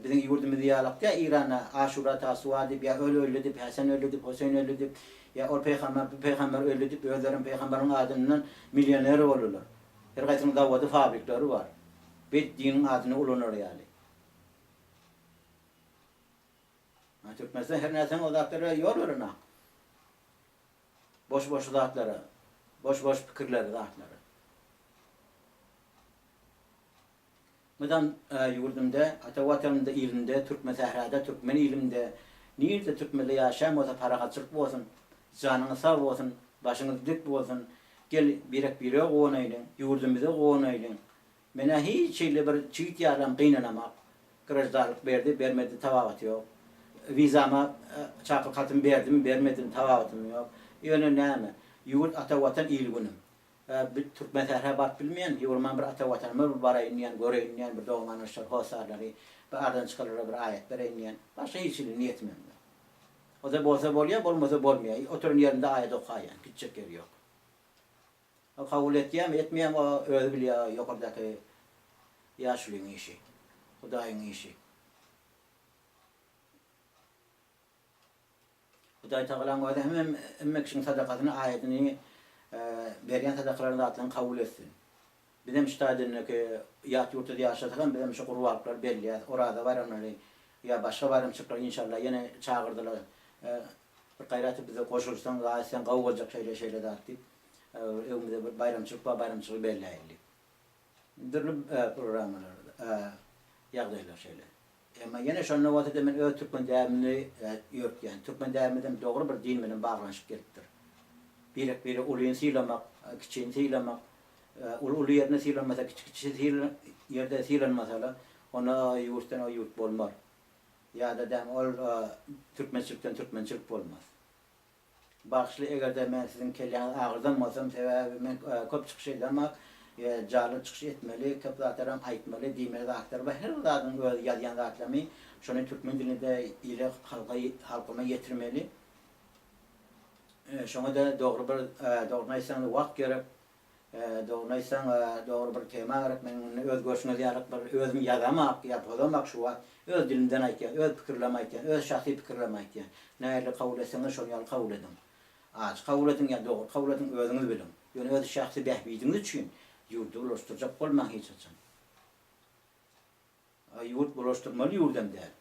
Biziň ýurdumyz ýalak däl Iranda Aşura Tasua diýip ýa öl öldi diýip Häsen öldi diýip Hoseýn öldi diýip ýa ol peýgamber bu peýgamber öldi diýip özlerem peýgamberiň adyndan millioner boldular. Her gaýsynyň zawody fabrikleri bar. Beýdip diniň adyny ulanar ýaly. A Türkmenistan her nätseň o zatlara ýol berenak. Boş boş zatlara, boş boş pikirlere zatlara. Mydam ýurdumda, ata Watanymda, ilimde, türkmen sährada, türkmen ilimde, nirde türkmenler ýaşaýan bolsa parahatçylyk bolsun, janyňyz sag bolsun, başyňyz dik bolsun, gel birek-birege guwanaýlyň, ýurdumyza guwanaýlyň. Menä hiç hili bir çigit ýalam gynanamak, graždanlyk berdi, bermedi tabawaty ýok. Wizama çakylyk hatymy berdimi, bermedimi tabawatymy ýok. Ýöne näme, ýurt, ata Watan, il-günüm. Bi türkmen sähra baryp bilmeýän, ýuwurman bir ata watanyma bir baraýyn diýen, göreýin diýen, bir dogan-garyndaşlar, hossarlary, bir aradan çykanlara bir aýat bereýin diýen. Başga hiç hili niýetimem ýok. O-da bolsa bolýar, bolmasa bolmaýar. Oturan ýerimde aýat okaýan, gitjek ýeri ýok. O kabul etýärmi, etmeýärmi, o özi bilýär, o ýokardaky ýaşulyň işi, Hudaýyň işi. Hudaý Tagalaň özi hem hemme kişiň sadakasyny, aýadyny, berýän sadakalaryny zatlaryny kabul etsin. Bizem şu taýdandaki ýat ýurtda ýaşasak hem bizem şu gurbanlyklary belleýäs, Oraza baýramlary ýa başga baýramçylyklary inşallah ýene çagyrdylar bir gaýrat et bize goşulsaň zat etseň gowy boljak şeýle şeýle zat diýip öňümizde bir baýramçylyk bar baýramçylygy belläýeli diýip. Dürli programmalar ýagdaýlar şeýle. Emma ýene şonda bolsa-da men öz türkmen däbimi ýörtýän. Türkmen däbimizem dogry bir din bilen baglanyşyp gelipdir. Birek-biregi ulyny sylamak, kiçini sylamak, uly uly ýerinde sylanmasa, kiçi kiçi ýerde sylanmasala, onda ýurtdan o ýurt bolmar. Ýa-da däm ol türkmençilikden türkmençilik bolmaz. Bagyşly egerde men siziň kelläňizi agyrdan bolsam sebäbi men köp çykyş edemak jaly çykyş etmeli köp zatlaram aýtmaly diýmeli zatlar bar her bir zadyň öz ýazýan zatlarymy şony türkmen dilinde ile halka halkyma ýetirmeli şoňada dogry bir dogryny aýtsaň wagt gerek Dogryny aýtsaň, dogry bir tema gerek. Men indi öz görşüňiz ýalyk bir özüm ýazamak ýa pozamak şu wagt öz dilimden aýtýan, öz pikirlerimi aýtýan, öz şahsy pikirlerimi aýtýan. Nähili kabul etseňiz şonuň ýaly kabul ediň. Ajy kabul ediň ýa dogry kabul ediň özüňiz biliň. Ýöne öz şahsy bähbidiňiz üçin ýurdy bulaşdyrjak bolmaň hiç haçan. Ýurt bulaşdyrmaly ýurdam däl.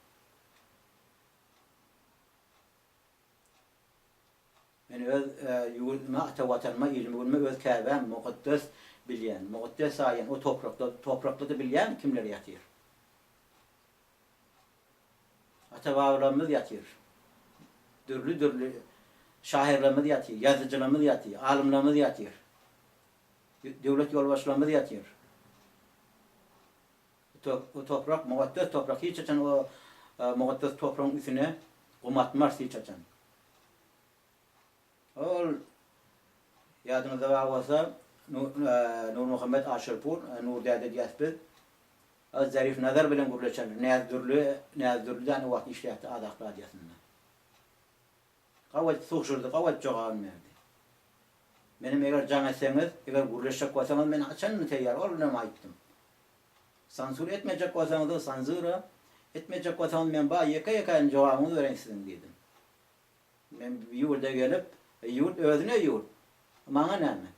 Men öz ýurduma, ata Watanyma, ilime-günüme öz käbäm, mukaddes bilýän, mukaddes saýýan o toprakda, toprakda-da bilýän kimler ýatyr. Ata-babalarymyz ýatyr. Dürli-dürli şahyrlarymyz ýatyr, ýazyjylarymyz ýatyr, alymlarymyz ýatyr. Döwlet ýolbaşçylarymyz ýatyr. O toprak mukaddes toprak, hiç haçan o mukaddes topragyň üstüne gum atmarys hiç haçan. Ol ýadyňyzda bar bolsa Nurmuhammet Aşyrpur, Nur däde diýýäs biz. Zarif Nazar bilen gürleşen Näzdürli, Näzdürli däne o wagt işleýärdi Azat radiosynda. Gawy sugşurdy, gawy jogabyny berdi. Menem eger jaň etseňiz, eger gürleşjek bolsaňyz men haçanda teýýar, ol bilenem aýtdym. Sansur etmejek bolsaňyz, sanzura etmejek bolsaňyz men ba ýeke-ýekäni jogabyňyzy bereýin siziň diýdim. Men bu ýurda gelip, ýurt özüne ýurt. Maňa näme?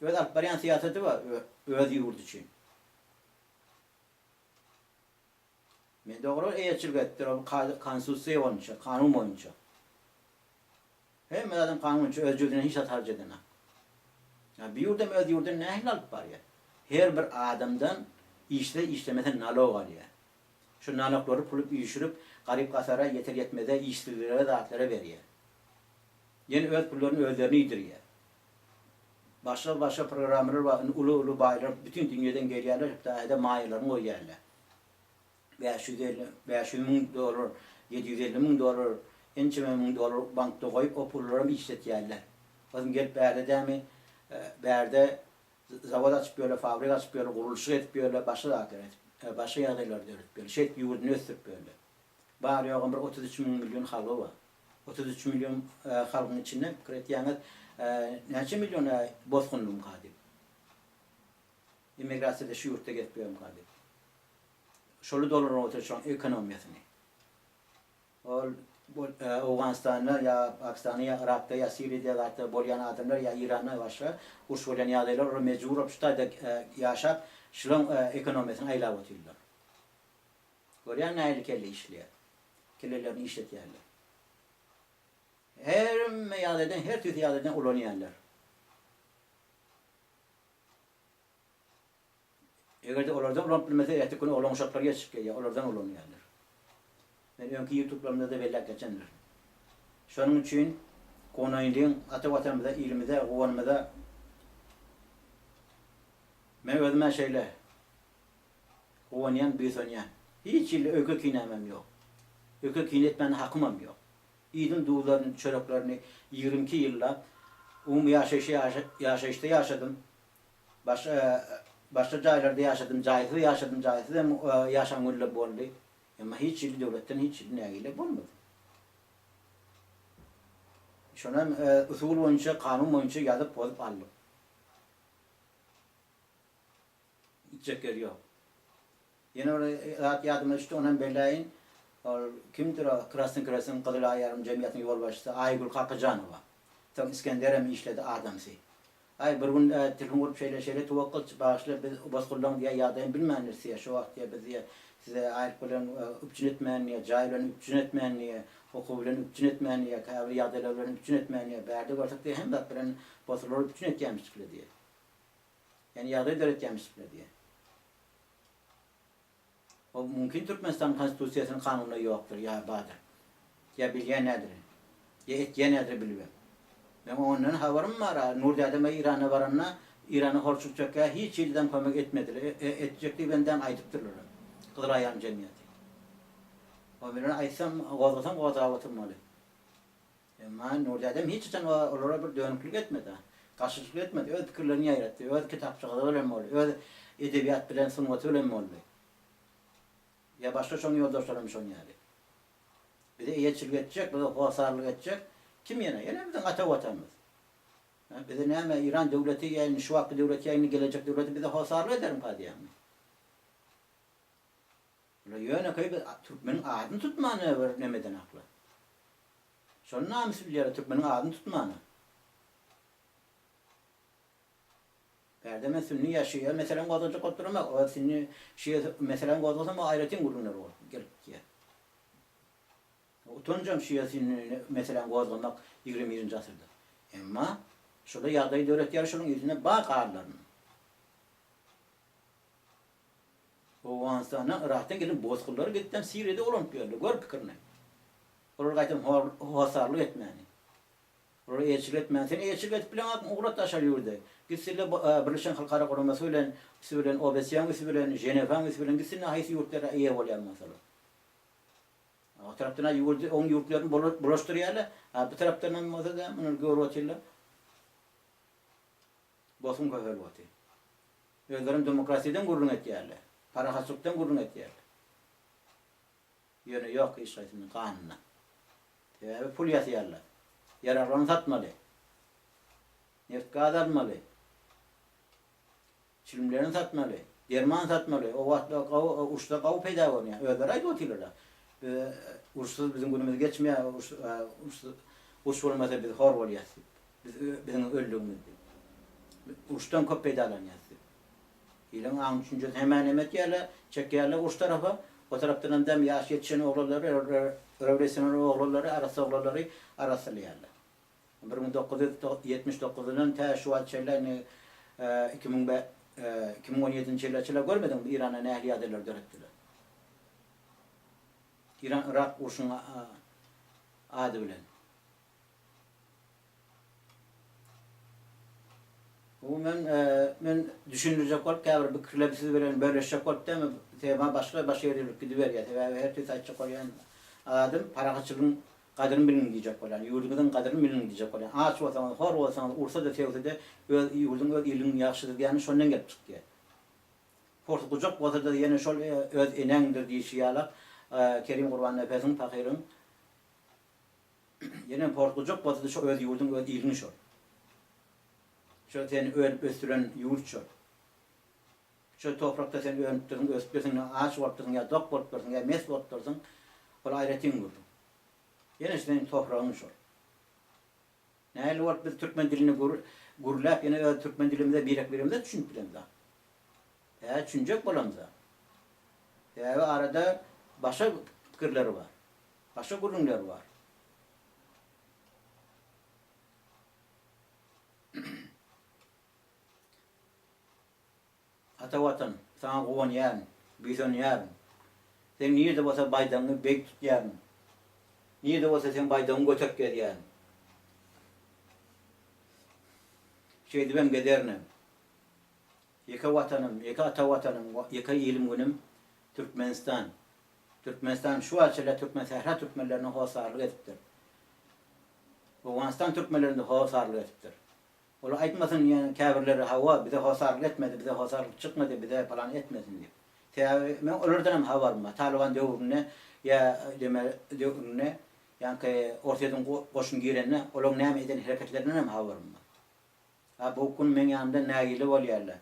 Öz alyp barýan syýasaty bar öz ýurdy üçin. Men dogry eýeçilik etdir, ol konstitusiýa boýunça, kanun boýunça. Hemme zadam kanun boýunça öz jübüsinden hiç zat harç edenak. Ýa bu ýurdam öz ýurduny nähili alyp barýar? Her bir adamdan işse işlemese nalog alýar. Şu naloglary puly üýşürip garyp-gasara, ýeter-ýetmeze, işsizlere zatlara berýär. Ýene öz pullaryny özlerine iýdirýär. Başga başga programmalar bar, indi uly-uly baýlar bütin dünýeden gelýärler, Hytaýda maýalaryny goýýarlar. 550, 500 müň dollar, 750 müň dollar, ençeme müň dollar bankda goýup, o pullaram işletýärler. Özüm gelip bärde dämi, bärde zawod açyp ýörler, fabrik açyp ýörler, gurluşyk edip ýörler, başga zatlar edip, başga ýagdaýlary döredip ýörler. Şeýdip ýurduny ösdürip ýörler. Bary-ýogam bir 33 müň million halgy bar. 33 million halkyň içinde pikir etýäňiz, näçe million bosgunlymyka diýip. Immigrasiýada şu ýurtda gezip ýörmüka diýip. Şoly dolandyryp otyr şoň ekonomiýasyny. Ol Owganystanda ýa Pakistanda ýa Yrakda ýa Siriýada zatda bolýan adamlar ýa Iranda başga uruş bolýan ýagdaýlar olar mejbur bolup şu taýda ýaşap şulaň ekonomiýasyny aýlap otyrlar. Görýäň nähili kelle işleýär. Kellelerini işletýärler. Hemme ýagdaýdan her tüýs ýagdaýdan ulanýarlar. Eger-de olardan ulanyp bilmese, erteki gün oglan-uşaklar ýetişip gelýär, olardan ulanýarlar. Men öňki ýutublarymda-da belläp geçendir. Şonuň üçin gonaýlyň ata Watanymyza, ilimize, guwanymyza Men özüm-ä şeýle guwanýan, buýsanýan. Hiç hili öýke-kinämem ýok. Öýke-kine etmäne hakymam ýok. Iýdim duzlaryny, çöreklerini 22 ýyllap umumy ýaşaýşy ýaşaýyşda ýaşadym. Başga başga jaýlarda ýaşadym, jaýsyz ýaşadym, jaýsyz hem ýaşan günler boldy. Emma hiç hili döwletden hiç hili nägile bolmady. Şonam usul boýunça, kanun boýunça ýazyp pozup aldyk. Gitjek ýeri ýok. Ýene bir zat ýadyma düşdi, onam belläýin. Ol kimdir o Krasnyý Krestyň Gyzyl Aý ýarym jemgyýetiniň ýolbaşçysy Aýgül Kakajanowa. Soň Iskenderem işledi adamsy. Aý bir gün telefon gurup şeýle şeýle towakgylç bagyşla biz bosgunlaň diýä ýagdaýyny bilmändiris diýä şo wagt diýä biz diýä size aýlyk bilen üpjün etmän diýä jaý bilen üpjün etmän diýä okuw bilen üpjün etmän diýä käbir ýagdaýlar bilen üpjün etmän diýä bärde görsek diýä hemme zat bilen bosgunlary üpjün etýämişdikle diýä ýani ýagdaý döretýämişdikle diýä. O mümkin Türkmenistanyň konstitusiýasynyň kanunynda ýokdur ýa bardyr. Ýa bilýän nädir. Ýa etýän nädir bilibem. Meň ondan habarym bar-a, Nur dädem Eýrana baranda Eýrana horçuk çekýär, hiç hilidem kömek etmediler. Etjek diýibendem aýdypdyrlaram. Gyzyl aýam jemgyýeti. O men ony aýtsam, gozgasam gozgap oturmaly. Emma Nur dädem hiç haçan olara bir dönüklik etmedi. Garşyçylyk etmedi. Öz pikirlerini ýaýratdy. Öz kitapjygazy bilen boldy. Öz edebiýat bilen, sungaty bilen boldy. Ýa başga şoň ýoldaşlaram şon ýaly. Bize eýeçilik etjek, bize hossarlyk etjek kim ýene? Ýene biziň ata Watanymyz. Bize näme Eýran döwleti ýa indi şu wagtky döwlet ýa indi gelejek döwleti bize hossarlyk edermika diýýäňmi? Bular ýönekeý bir türkmeniň adyny tutmany bir nemeden akla. Şony namys bilýärler türkmeniň adyny tutmana. Bärde men sünni ýa şia meseläni gozgajak bolup duramok. O sünni, şia meseläni gozgasam o aýratyn gürrüňler bolup gelip gitýär. Utanjam şia sünni meseläni gozgamak 21-nji asyrda. Emma şola ýagdaý döretýär şolaň yzynda bar garlaryny. Owganystandan, Yrakdan gelen bosgunlar gidipem Siriýada ulanyp ýörler. Gör pikirini. Olar gaýtam hossarlyk etmäni. Olara elçilik etmäni. Sen elçilik edip bileňokmy, ugrat daşary ýurda. Gitsinler Birleşen Halkara Guramasy bilen, üsti bilen OBSE-niň üsti bilen, Ženewaň üsti bilen gitsinler haýsy ýurtlara eýe bolýan bolsalar. O tarapdan-a ýurdy, oň ýurtlaryny bulaşdyrýarlar. A bu tarapdanam bolsa-da muny görüp otyrlar. Bosgun köpelip otyr. Özlerem demokratiýadan gürrüň etýärler. Parahatçylykdan gürrüň etýärler. Ýöne ýok hiç haýsynyň ganynda. Sebäbi pul ýasaýarlar. Ýaraglaryny satmaly. Neft-gaz almaly. Çilimlerini satmaly. Derman satmaly. O wagt gawy uruşda gawy peýda görünýär. Özleri aýdyp otyrlar-da. Biz uruşsyz biziň günümiz geçmeýär. Uruş uruş bolmasa biz hor bolýas diýip. Biz biziň öldügimiz diýip. Uruşdan köp peýdalanýas diýip. Iliň aň düşünjesi hemä neme etýärler, çekýärler uruş tarapa. O tarapdanam dem ýaş ýetişen oglanlary, rewolýusioner oglanlary, arassa oglanlary arassalaýarlar. 1979-dan tä şu wagt çenli indi 2017-nji ýyla çenli görmediňmi Iranda nähili ýagdaýlar döretdiler. Iran-Yrak urşunyň ady bilen. Bu men men düşündirjek bolup käbir pikirlerimi siz bilen bölüşjek bolup dämi tema başga başga ýere ýürüp gidiberýär. Sebäbi her tüýs aýtjak bolýan zadym parahatçylygyň gadyryny biliň diýjek bolýan. Ýurduňyzyň gadyryny biliň diýjek bolýan. Aç bolsaňyz, hor bolsaňyz, ursa-da sögse-de öz ýurduň öz iliň ýagşydyr diýýäni şondan gelip çykýar. Porsy gujak bolsa-da ýene şol öz eneňdir diýşi ýalak Kerim Gurbannepesiň pahyryň Ýenem port gujak bolsady şo öz ýurduň öz iliň şol. Şo seni önüp ösdüren ýurt şol. Şo toprakda sen önüpdirsiň ösüpdirsiň ýa aç bolupdyrsyň ýa dok bolupdyrsyň ýa mes bolupdyrsyň ol aýratyn gürrüň. Ýene seniň topragyň şol. Nähili bolup biz türkmen dilini gürläp ýene öz türkmen dilimize birek birimize düşünip bilemzok. Hä düşünjek bolamzok. Sebäbi arada başga pikirler bar. Başga gürrüňler bar. Ata Watan, saňa guwanýaryn, buýsanýaryn. Seň nirde bolsa baýdagyňy beýik tutýaryn. Nirde bolsa seň baýdagyňy göterip gezýärin. Şeýdibem gezerinem. Ýeke Watanym, ýeke ata Watanym, ýeke ilim-günüm Türkmenistan. Türkmenistan şu wagt çenli türkmen sähra türkmenlerine hossarlyk edipdir. Owganystan türkmenlerine-de hossarlyk edipdir. Ol aýtmasyn ýa käbirleri hawa bize hossarlyk etmedi, bize hossarlyk çykmady, bize palan etmesin diýip. Sebäbi men olardan hem habarym bar. Talyban döwründe ýa deme döwründe ýaňky Orsýetiň goşuny girende olaň näme eden hereketlerinden hem habarym bar. A bu gün meň ýanymda nägile bolýarlar.